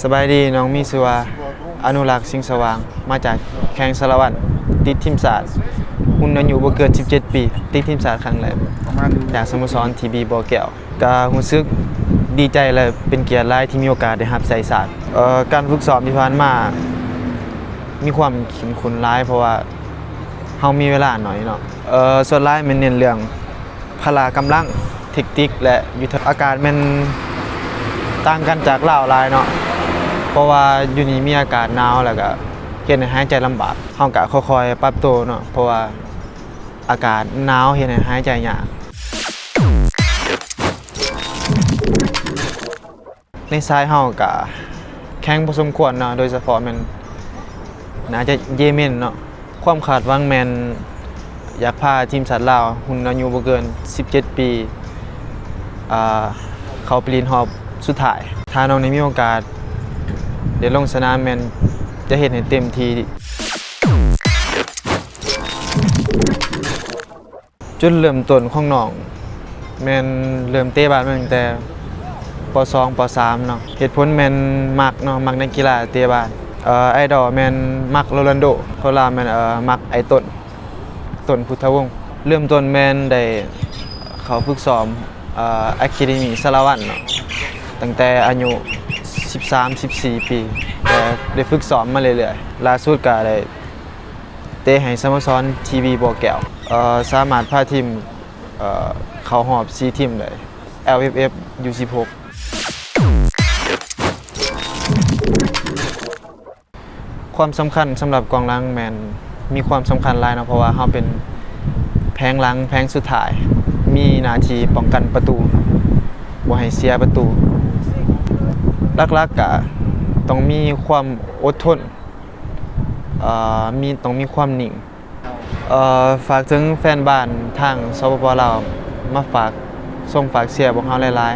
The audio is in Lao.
ສະບາຍດີ, ນ້ອງມີຊື່ວ່າ ອະນຸລັກ ສິງສະຫວ່າງ ມາຈາກແຂວງສາລະວັນ, ຕິດທີມຊາດ ຮຸ່ນອາຍຸບໍ່ເກີນສິບເຈັດປີ, ຕິດທີມຊາດຄັ້ງແລກ ຈາກສະໂມສອນ ທີບີ ບໍ່ແກ້ວ. ກະຮູ້ສຶກດີໃຈ ແລະ ເປັນກຽດຫຼາຍທີ່ມີໂອກາດໄດ້ຮັບໃຊ້ຊາດ. ເອີ ການຝຶກຊ້ອມທີ່ຜ່ານມາມີຄວາມເຂັ້ມຂຸ້ນຫຼາຍ ເພາະວ່າເຮົາມີເວລາໜ້ອຍເນາະ. ເອີ ສ່ວນຫຼາຍແມ່ນເນັ້ນເລື່ອງ ພະລະກຳລັງ, ເທັກຕິກ ແລະ ຍຸດທະ ອາກາດແມ່ນຕ່າງກັນຈາກລາວຫຼາຍເນາະ, ເພາະວ່າຢູ່ນີ້ມີອາກາດໜາວ ແລ້ວກະເຮັດໃຫ້ຫາຍໃຈລຳບາກ. ເຮົາກະຄ່ອຍໆປັບໂຕເນາະ, ເພາະວ່າອາກາດໜາວເຮັດໃຫ້ຫາຍໃຈຍາກ. ໃນສາຍເຮົາກະແຂງພໍສົມຄວນເນາະ, ໂດຍສະເພາະແມ່ນໜ້າຈະເຢເມັນເນາະ. ຄວາມຄາດຫວັງແມ່ນຢາກພາທີມຊາດລາວ ຮຸ່ນອາຍຸບໍ່ເກີນສິບເຈັດປີ ອ່າ ເຂົ້າໄປຫຼິ້ນຮອບສຸດທ້າຍ. ຖ້ານ້ອງໄດ້ມີໂອກາດໄດ້ລົງສະໜາມ ແມ່ນຈະເຮັດໃຫ້ເຕັມທີ່. ຈຸດເລີ່ມຕົ້ນຂອງນ້ອງແມ່ນເລີ່ມເຕະບານມາຕັ້ງແຕ່ ປໍສອງ ປໍສາມເນາະ. ເຫດຜົນແມ່ນມັກເນາະ, ມັກນັກກິລາເຕະບານ. ເອີ ໄອດອລແມ່ນມັກໂຣນັນໂດ, ຄົນລາວແມ່ນ ເອີ ມັກອ້າຍຕົ້ນ ຕົ້ນພຸດທະວົງ. ເລີ່ມຕົ້ນແມ່ນໄດ້ເຂົ້າຝຶກຊ້ອມ ເອີ ອາຄາເດມີສາລະວັນເນາະ, ຕັ້ງແຕ່ອາຍຸສິບສາມ ສິບສີ່ປີ, ແຕ່ໄດ້ຝຶກຊ້ອມມາເລື້ອຍໆ. ລ່າສຸດກະໄດ້ ເຕະໃຫ້ສະໂມສອນ ທີບີ ບໍ່ແກ້ວ ເອີ ສາມາດພາທີມ ເອີ ເຂົ້າຮອບສີ່ທີມໄດ້ ແອລເອັຟເອັຟ ຢູສິບຫົກ. ຄວາມສຳຄັນສຳລັບກອງຫຼັງແມ່ນມີຄວາມສຳຄັນຫຼາຍເນາະ, ເພາະວ່າເຮົາເປັນແຜງຫຼັງ ແຜງສຸດທ້າຍ, ມີໜ້າທີ່ປ້ອງກັນປະຕູ ບໍ່ໃຫ້ເສຍປະຕູ. ຫຼັກໆກະຕ້ອງມີຄວາມອົດທົນ ເອີ ມີ ຕ້ອງມີຄວາມນິ່ງ. ເອີ ຝາກເຖິງແຟນບານທາງ ສປປ ລາວ ມາຝາກຊົມຝາກເຊຍພວກເຮົາຫຼາຍ